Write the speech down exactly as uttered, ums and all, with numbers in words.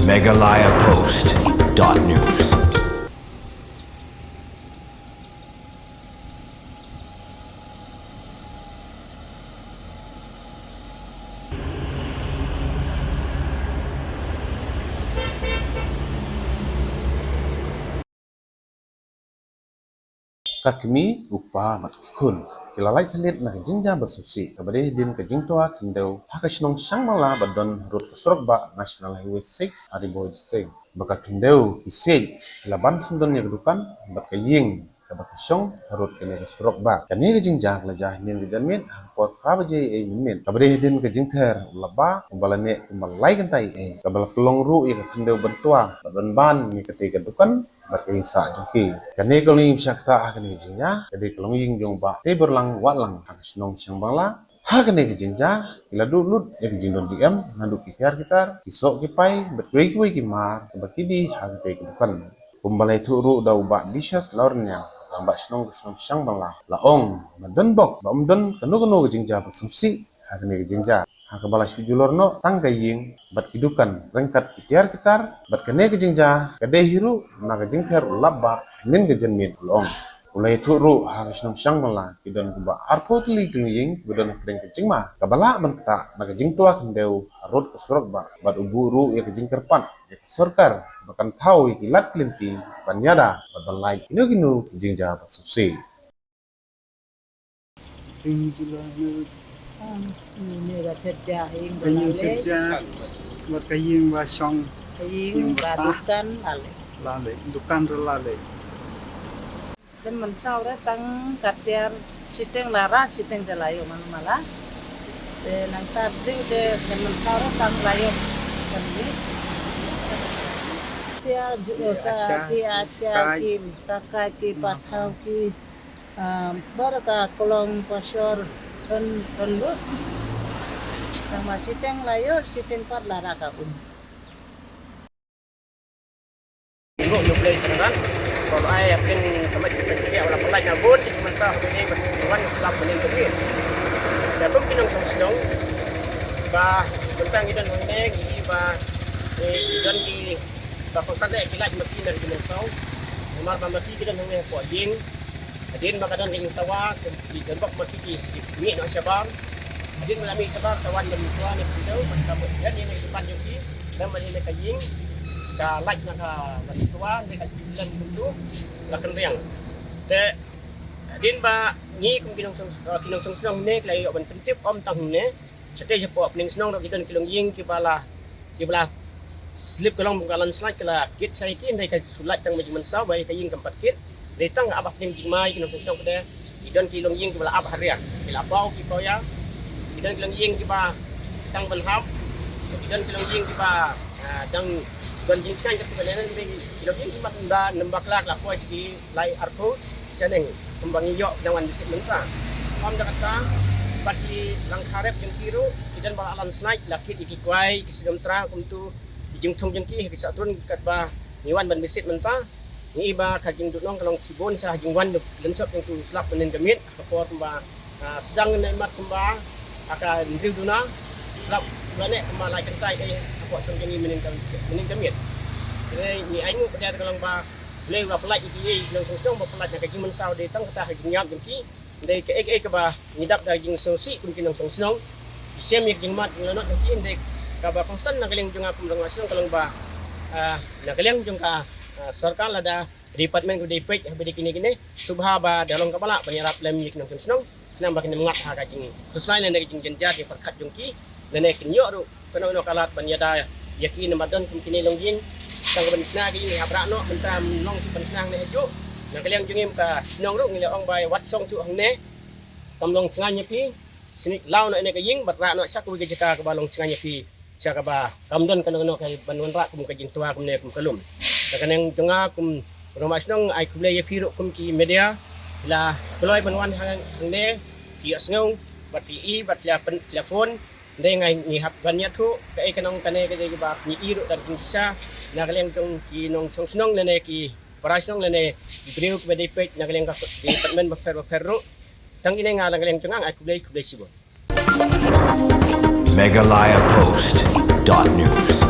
Meghalaya Post dot news. Ka kmie, u kpa bad ka khun ki la lait sliat na ka jingjia ba sngewsih kaba dei hadien ka jingtwa khyndew ha ka shnong Shangbangla ba don harud ka surok bah National Highway six ha Ri Bhoi District, ba ka khyndew ki siej ki la ban syndon ïa ka dukan bad ka ïing kaba ka shong harud kane ka surok bah. Kane ka jingjia ka la jia hynnin ka janmiet ha ka por phra baje ei mynmiet, kaba dei hadien ka jingther u laba uba la neh kumba lai kynta ei, kaba la pynlong ruh ïa ka khyndew ban twa bad ban ban ïa katei ka dukan bad ka ïing sah jong ki. Kane ka longïing ba shah ktah ha kane ka jingjia ka dei ka longïing jong Bah Teiborlang Wahlang ha ka shnong Shangbangla. Ha kane ka jingjia ki la duh lut ïa ka jingdon jingem naduh ki tiar ki tar, ki soh ki pai bad kiwei kiwei ki mar kaba ki die ha katei ka dukan. Kumba la ïathuh ruh da u Bah Bishas Lornia, rangbah shnong ka shnong Shangbangla, la ong ba don bok ba ym don kano kano ka jingjia ba sngewsih ha kane ka jingjia, ha kaba la shu julor noh tang ka ïing bad ki dukan ryngkat ki tiar ki tar, bad kane ka jingjia ka dei hi ruh na ka jingther u laba hynnin ka janmiet, u la ong. U la ïathuh ruh ha ka shnong Shangbangla ki don kumba arphew tylli ki longïing kiba don hapdeng ka jingma kaba lah ban ktah na ka jingtwa khyndew harud ka surok bah, bad u buh ruh ïa ka jingkyrpad ïa ka sorkar ba kan thaw ïa ki lad ki lynti ban ïada bad ban lait kino kino ki jingjia ba sngewsih. Jingpula ne. Hmm, ne ka shet ja ïing ka ïing ba shet lale. Ja, bad ka ïing ba shong. Ka ïing ïing ba ba sah. Dukan lale. Lale, dukan ruh lale. Te mynsaw re tang ka tiar shiteng la rah, shiteng te la ïoh man mala. Te nangta ding te, te mynsaw re tang la ïoh. Kan ni. Tiar ju, ki ka, Asia, ki Asia, kai. Ki ka kai, ki pathaw, ki, ah, bar ka klong pasor, kan, kan lu. Tang ma shiteng la ïoh, shiteng pat la rah ka um. Ngi ruh ngi Blei Tharai, ko ai apin ka mat ka mat wala pynlait na bun, ki mynsaw ha kane ba wan club kane kane. Da kum ki nongshong shnong ba mynta ngi don hangne, ngi ba, eh, don ki ba kongsan eh ki lait ma ki na ki mynsaw. Namar ba ma ki ki don hangne hapoh ïing. Hadien ba ka don ka ïing sawa, ki don bok ma ki ki mih noh shabar. Hadien ba la mih shabar, sa wan da mynta ne ki dei, ban sa buh ïa ne ki ban jong ki, lem bad ne ka ïing, ka lait na ka ban twa, ne ka ïing kumtu, la kynriang. Te, hadien ba ngi kum ki nongshong, eh, ki nongshong shnong ne, ki la ïoh ban pyntip, ym tang ne, shatei shapoh pdeng shnong ruh ki don ki longïing kiba la, kiba la slip ka long ka landslide ka la kit sha ïa ki, hynrei ka shu lait tang ba jingmynsaw ba ïa ka ïing kam pat kit. Hynrei tang ap ha pdeng jingma ïa ki nongshong shnong kata, ki don ki longïing kiba la ap ha riak, ki la paw ki paw ïa, ki don ki longïing kiba tang ban hap, ki don ki longïing kiba, ah, dang don jingshngaiñ kata ka lehnen, hynrei ki longïing kiba tang da nang bakla ka la paw sha ki lai arphew shaneng kumba ngi ïoh nang wan bisit mynta. Ym da kata, bad ki langkha rep jong ki ruh, ki don ba la landslide, la kit ïa ki kwai, ki snem tra, kumtu, ki jingthung jong ki, ki sa trun katba ngi wan ban bisit mynta. Ngi i ba ka jingduhnong ka long shibun sha jingwan lynsop jong ki u slap mynnin ka miet, ha ka por kumba, ah, sdang ne mat kumba, ha ka hynriew duna, slap kumba ne kumba lai kyntai ka ïa, ha ka por sdang jong ngi mynnin ka, mynnin ka miet. Ngi, ngi ai nguh ka dei ka long ba, Blei ba pynlait ïa ki, ïa ki nongshong shnong ba pynlait na ka jingmynsaw dei tang kata ha jingïap jong ki. Dei kaei kaei kaba ngi dap da jingsngewsih kum ki nongshong shnong. Ki shem ïa ka jingmad jinglanot jong ki, dei kaba kongsan na ka liang jong nga kum rangbah shnong ka long ba, ah, na ka liang jong ka, ah, sorkar lada department kaba dei peit ha ba dei kine kine, sngewbha ba da long kaba lah ban ïarap lem ïa ki nongshong shnong. Khnang ba kin ym ngat ha ka jingkhuslai lane ka jingjynjar jingpyrkhat jong ki, lane kin ïoh ruh kano kano ka lad ban ïada ïa ki, namar don kum kine longïing tang ban shna ki ïing hap rah noh, mynta ym long ki ban shna hangne hajuh. Na ka liang jong ngi ka shnong ruh ngi la ong ba wat shong shuh hangne, kam long thngan ïa phi, snieh law noh ïa ka ïing bad rah noh sha kawei ka jaka kaba long thngan ïa phi. Sha kaba kam don kano kano ka ban wanrah kum ka jingtwa kumne kum ka lum. Te ka neng jong nga kum rangbah shnong ai khublei ïa phi ruh kum ki media, la kloi ban wan hang, hangne, phi ïohsngew bad phi i bad phi la pen, phi la phone. Dei ngai ngi hap ban ïathuh kaei ka nong kane ka dei ba ngi i ruh da ka jingshisha na ka liang jong ki nongshong shnong lane ki para shnong lane ki briew kiba dei peit na ka liang ka department bapher bapher ruh. Tang ine nga na ka liang jong nga ai khublei, khublei shibun. Meghalaya Post dot news.